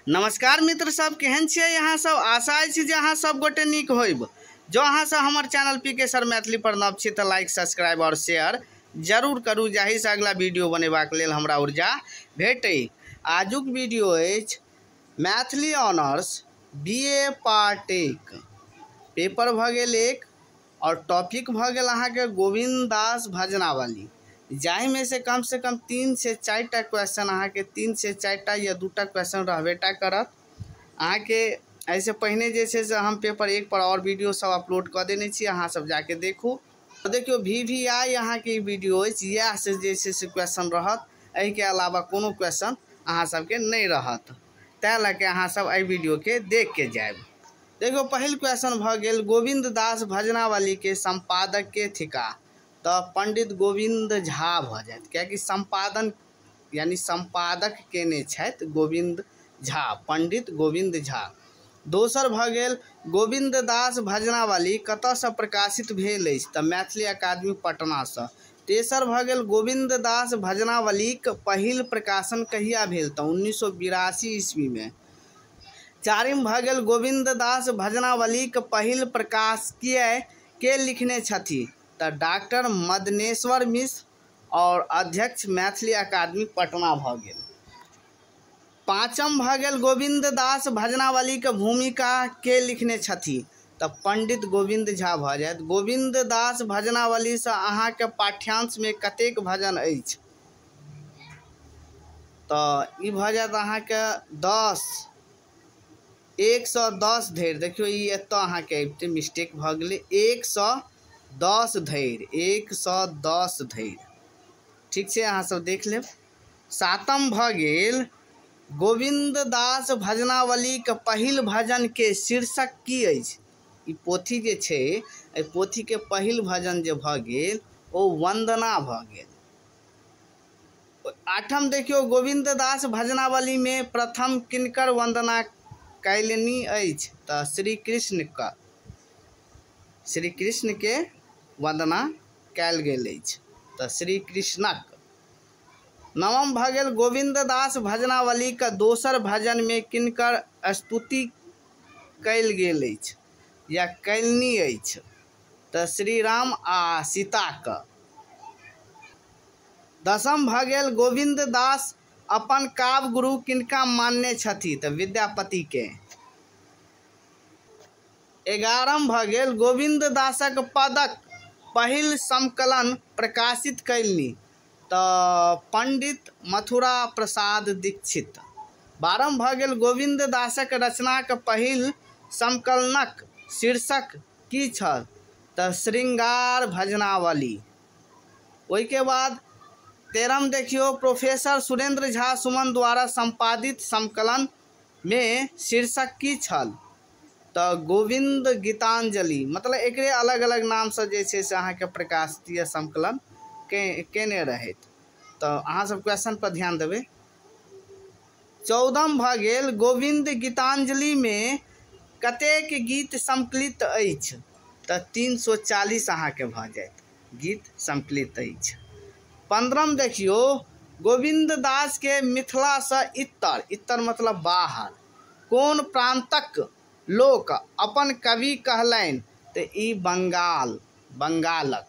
नमस्कार मित्र सब, केहन छियै अहाँ सब? आशा अछि जे अहाँ सब गोटे नीक होइब। जो अहाँ सब हमर चैनल पी के सर मैथिली पर नव छी तऽ लाइक, सब्सक्राइब और शेयर जरूर करू, जाहिसँ अगला वीडियो बनेबाक लेल हमरा ऊर्जा भेटै। आजुक वीडियो अछि Maithili honours B A part 1। Paper भऽ गेल 1 और टॉपिक भऽ गेल अहाँके गोविन्द दास भजनावली, जाहिमे से कम से कम 3 से 4 टा क्वेश्चन अहाँके 3 से 4 टा या 2 टा क्वेश्चन रहबेटा करत। अहाँके एहिसँ पहिने जे छै से हम पेपर 1 पर और वीडियो सब अपलोड कऽ देने छी, अहाँ सब जाके देखू। देखियौ VVI अहाँके ई वीडियो अछि, इएह से जे छै से क्वेश्चन रहत, एहिके अलावा कोनो क्वेश्चन अहाँ सबके नहि रहत, तैं लऽ के अहाँ सब एहि वीडियोके देख के जायब। देखियौ पहिल क्वेश्चन भऽ गेल गोविन्द दास भजनावली के संपादक के थिका, तऽ पंडित गोविन्द झा भऽ जायत, कियाकि संपादन यानी संपादक केने छथि गोविन्द झा, पंडित गोविन्द झा। दोसर भऽ गेल गोविन्द दास भजनावली कतऽसँ प्रकाशित भेल अछि, तऽ मैथिली अकादमी पटनासँ। तेसर भऽ गेल गोविन्द दास भजनावलीक पहिल प्रकाशन कहिया भेल, तऽ 1982 ईस्वीमे। चारिम भऽ गेल गोविन्द दास भजनावलीक पहिल प्रकाशकीय के लिखने छथि, तऽ डॉक्टर मदनेश्वर मिश्र और अध्यक्ष मैथिली अकादमी पटना भऽ गेल। पाँचम भऽ गेल गोविन्द दास भजनावलीक भूमिका के लिखने छथि, तऽ पंडित गोविन्द झा भऽ जायत। गोविन्द दास भजनावलीसँ अहाँके पाठ्यांशमे कतेक भजन अछि, तऽ ई भऽ जायत अहाँके 10, 110 धरि। देखियौ ई एतऽ अहाँके अबिते मिस्टेक भऽ गेलै, 110 धरि, 110 धरि, ठीक छै, अहाँ सब देख लेब। सातम भऽ गेल गोविन्द दास भजनावलीक पहिल भजन के शीर्षक की अछि। ई पोथी जे छै, एहि पोथीके पहिल भजन जे भऽ गेल ओ वन्दना भऽ गेल। आठम देखियौ गोविन्द दास भजनावलीमे प्रथम किनकर वन्दना कयलनि अछि, तऽ श्री कृष्णके, श्री कृष्णके वन्दना कयल गेल अछि, तऽ श्री कृष्णक। नवम भऽ गेल गोविन्द दास भजनावलीक दोसर भजनमे किनकर स्तुति कयल गेल अछि या कयलनि अछि, तऽ श्री राम आ सीताक। दसम भऽ गेल गोविन्द दास अपन काव्य गुरु किनका मानने छथि, तऽ विद्यापतिके। 11 भऽ गेल गोविन्द दासक पदक पहिल संकलन प्रकाशित कयलनि, तऽ पंडित मथुरा प्रसाद दीक्षित। 12 भऽ गेल गोविन्द दासक रचनाक पहिल संकलनक शीर्षक की छल, तऽ श्रृंगार भजनावली। ओहिके बाद 13 देखियौ प्रोफेसर सुरेंद्र झा सुमन द्वारा संपादित संकलन में शीर्षक की छल, तऽ गोविन्द गीतांजलि, मतलब एकरे अलग अलग नामसँ जे छै से अहाँके प्रकाशित संकलन केने रहैत। तऽ अहाँ सब क्वेश्चन पर ध्यान देबै। 14 भऽ गेल गोविन्द गीतांजलि में कतेक गीत संकलित अछि, तऽ 340 अहाँके भऽ जायत गीत संकलित अछि। 15 देखियौ गोविन्द दास के मिथिलासँ इतर, इतर मतलब बाहर, कोन प्रांतक लोक अपन कवि कहलनि, तऽ ई बंगाल, बंगालक,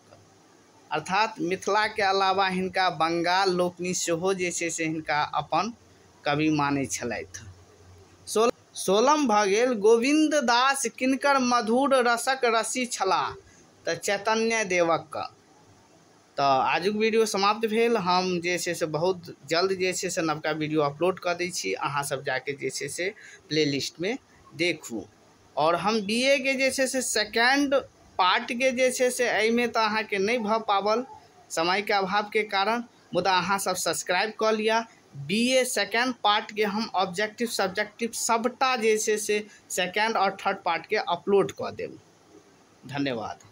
अर्थात मिथिला के अलावा हिनका बंगाल लोकनि सेहो जे छै से हिनका अपन कवि मानै छलथि। 16 भऽ गेल गोविन्द दास किनकर मधुर रसक रसी छलाह, तऽ चैतन्य देवक। तऽ आजुक वीडियो समाप्त भेल। हम जे छै से बहुत जल्द जे छै से नवका वीडियो अपलोड कऽ दै छी, अहाँ सब जाके जे छै से प्लेलिस्टमे देखू। और हम BA के जे छै से सेकेंड पार्ट के जे छै से एहिमे तऽ अहाँके नहि भऽ पाबल समयके अभावके कारण, मुदा अहाँ सब सब्सक्राइब कऽ लिअ। BA second part के हम ऑब्जेक्टिव सब्जेक्टिव सबटा जे छै से सेकेंड और थर्ड पार्ट के अपलोड कऽ देब। धन्यवाद।